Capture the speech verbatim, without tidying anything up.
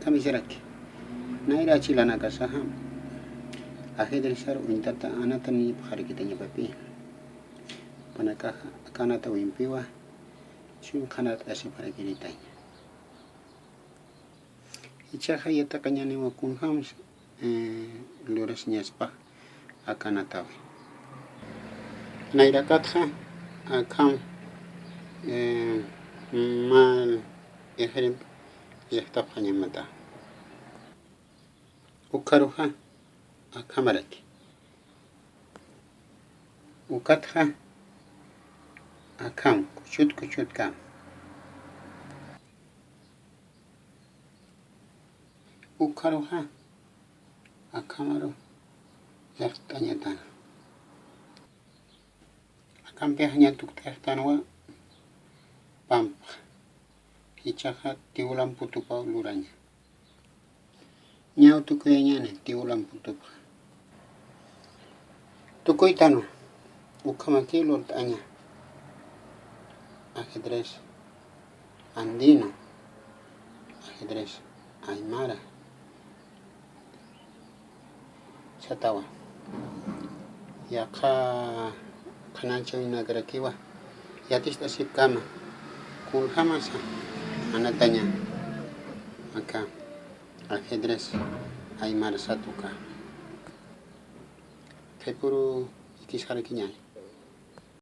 Kamisaraki. Nayra chilanakasaxa ajedrezar uñtata anataniñapxarakitañapapï. Jupanakaxa aka anatawimpiwa chunka anat'asipxarakiñataña. Jichhaxa yatiqañäniwa kunjams, eh, lurasiñaspa aka anatawi. Nayrakatxa akham, eh, mä ejemplo llaqtapxañamata. Ukharuxa akhamaraki. Ukatxa akham, kuchut kuchutkam. Ukharuxa akhamaru llaqt'añatana. Akampixa ña tukt'añatanwa pampa. Jichhaxa tiwlamputupaw luraña. Ñaw tukuyañäni tiwlamputupxa. Tukuytanwa, ukhamaki lurt'aña. Ajedrez andino, ajedrez aymara. Satawa. Yaqha qhanañchawinakarakiwa yatist'asipkama kunjamasa anataña aka ajedrez aymara satuka. Qhipüru ikisxarakiñäni.